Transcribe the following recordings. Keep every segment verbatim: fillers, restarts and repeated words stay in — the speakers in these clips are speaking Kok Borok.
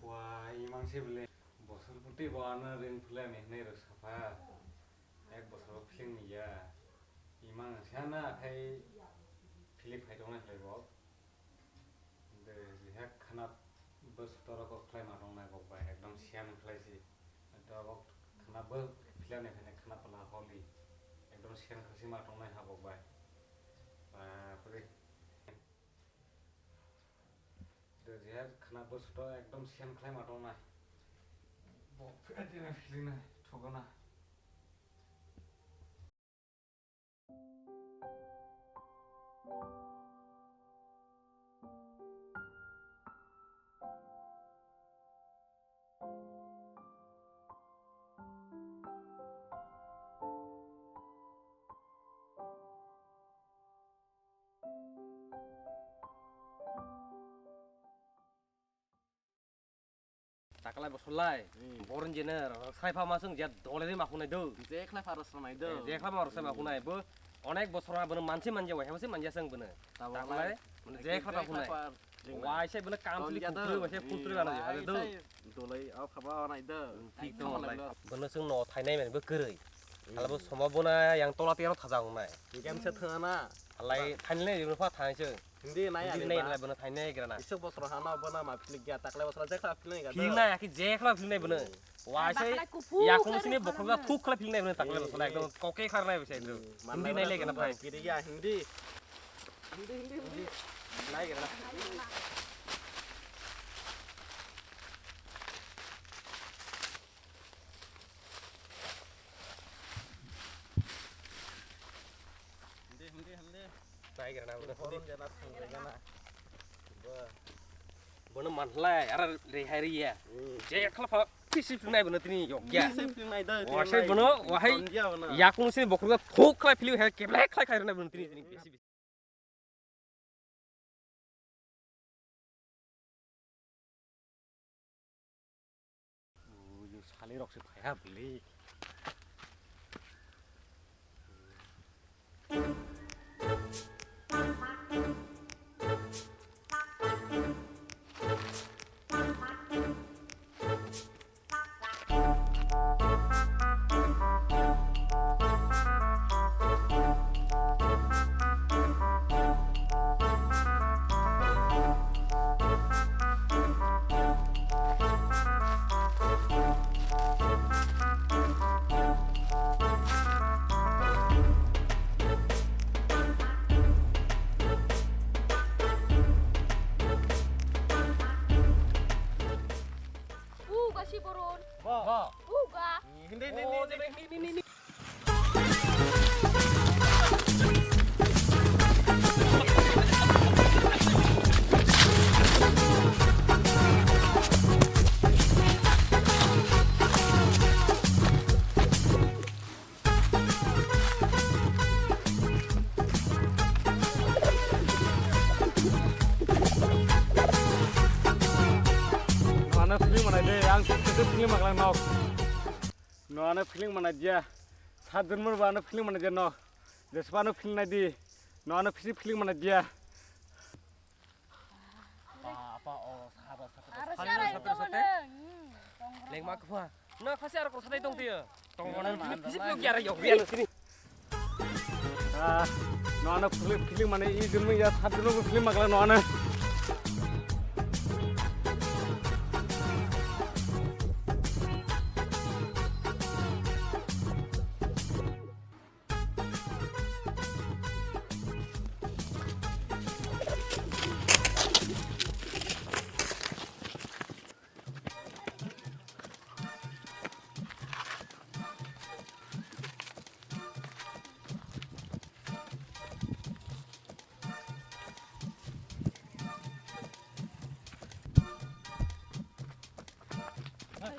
Wah, imang se bele. Bosor phuti bo ano ring phulai ni hinwi rw sapha. Ek bosor bo philingni ya. Imang sana khai philip khai tongnai khlai bo. De, jeha khana bwswk torok kok khlai ma tongnai kok bai, ekdom siyan khlai si. Ekdom kok khana bw philani phene khana pala holi. Ekdom siyan khlai si ma tongnai ha kok bai. Bapre. De, jeha khana bwswk to ekdom siyan khlai ma tongnai. Bo philani philina thogona. Taklai bo solai, hmm, boron jene, sai pha ma sung je dole de ma khunai do. Je khla pha rosra nai do. Eh, je khla ma rosra ma khunai bo. Onek bosor ha bono manse manja wai, hemse manja sung bono. Taklai, mane je khla pha khunai. Wai sai bono kam sili kuktri, wai sai kuktri gana je, hade do. Dolai, au khaba nai do. Thik to lai. Bono sung no thainai mane bo kwrwi. Hala bo soma bona yang tola tero thaja wngnai. Game se thana. Halai thainai bono pha thainai sung. Hindi nai, hindi nai, bono thainai grana. Isuk bosor hano bono ma philip ya, taklai bosor jekha philip ya. Philip nai, aki jekha philip nai bono. Wai sai ya kunu sini bokhok da thuk khala philip nai bono taklai bosor ekdom koke khar nai bosai ekdom. Hindi nai le grana phai. Kiri ya hindi. Hindi, hindi, hindi. Nai grana. Hindi, hindi, hindi. Nai grana bono. Boron jana thang grana. Ba. Bono manlai, ara rehai riya. Hmm. Je khla pha, phisi philip nai bono tini yok ya. Phisi philip nai da. Wahai bono, wahai. Ya kunu sini bokhok da thuk khlai philip hai, keblai khlai khai rwna bono tini, tini besi, besi. Uyu sali rok se phaiha bwlwi. Uga si boron. Bo. Bo. Uga. Hindi, hindi, hindi, hindi. Ano film manai de, ang sukse film maglang nok. No ano film manai dia. Sadun mur ba ano film manai dia no. Jespa ano film nai di. No ano film film manai dia. Apa, apa, oh, sabar, sabar. Aro sabar, sabar, sabar, sabar. Lengma kha. Na khasi aro kok satai tong tiyo. Tong mana mana. Fisip yok yara yok biar sini. Ah, no ano film film manai i dun ya sat dun film magla no ano.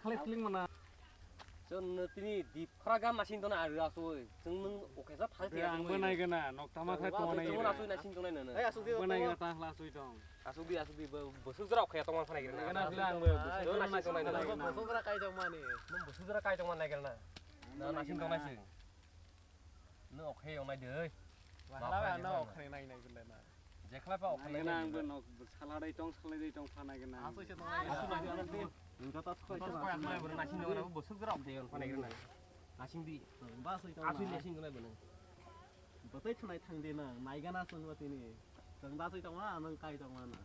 khalai feeling mana. Chwng no tini dip khora gam nasing tona aru asoi. Chwng nung okhe sa thang Be tiya ang chwng bo nai gana, nok tama khai tong nai. Chwng asoi nasing tong nai nana. Ai, asuk di, Bo nai gana tang hla sui tong. Asuk di, asuk di, bo, bosuk jora okhe tong man phanai gana. Gana bila ang bo, Chwng nasing tong nai nana. Bo, bosuk jora kai tong mani. Nung bosuk jora kai tong man nai gana. Na nasing tong nai chwng. Nung okhe yong nai dei. Wahala ba no okhe nai nai gule na. Jekhla pa okhe nai nai. Ang bo nok salai dei tong, salai dei tong phanai gana. Asoi se tong nai. Asoi nai. Nung ta ta khoi ta. Nasing tong nai, bosuk jora okhe yong phanai gana. Nasing di. Ba soi tong. Asoi nasing tong nai bo nung. Batai thanai thang de nang, naigana chwng ba tini. Chwng da soi tongma, nang kai tongma na.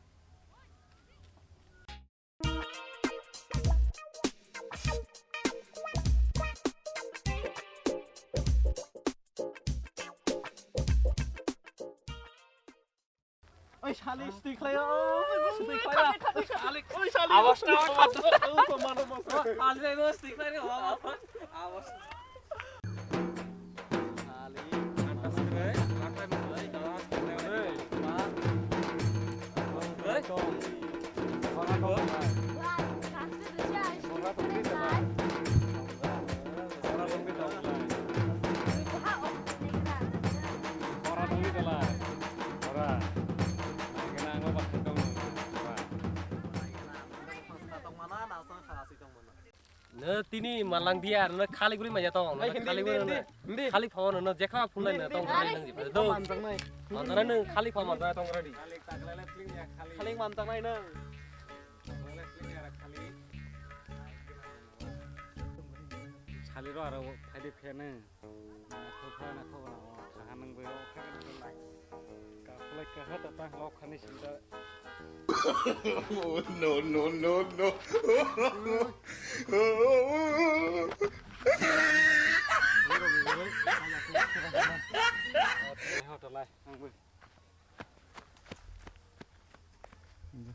Oi, sali, stik khlai, oh, stik khlai. Oi, sali. Awas na, awas. Sali, stik khlai, awas. No tini malang dia, no khali guri manya tong, no khali guri no. Khali phone no jekha phulai no tong rai nang jiba. Do. Manjak nai. Manjak nai no khali phone manjak tong ready. Khali manjak nai no. Khali ro aro phai de phene. Nakho kha, nakho kha, nakho kha, nang bai o kha, nang bai. Kakhwlai kaha ta tang lo khani sinda. Oh, no, no, no, no. Hoto lai, ang bai.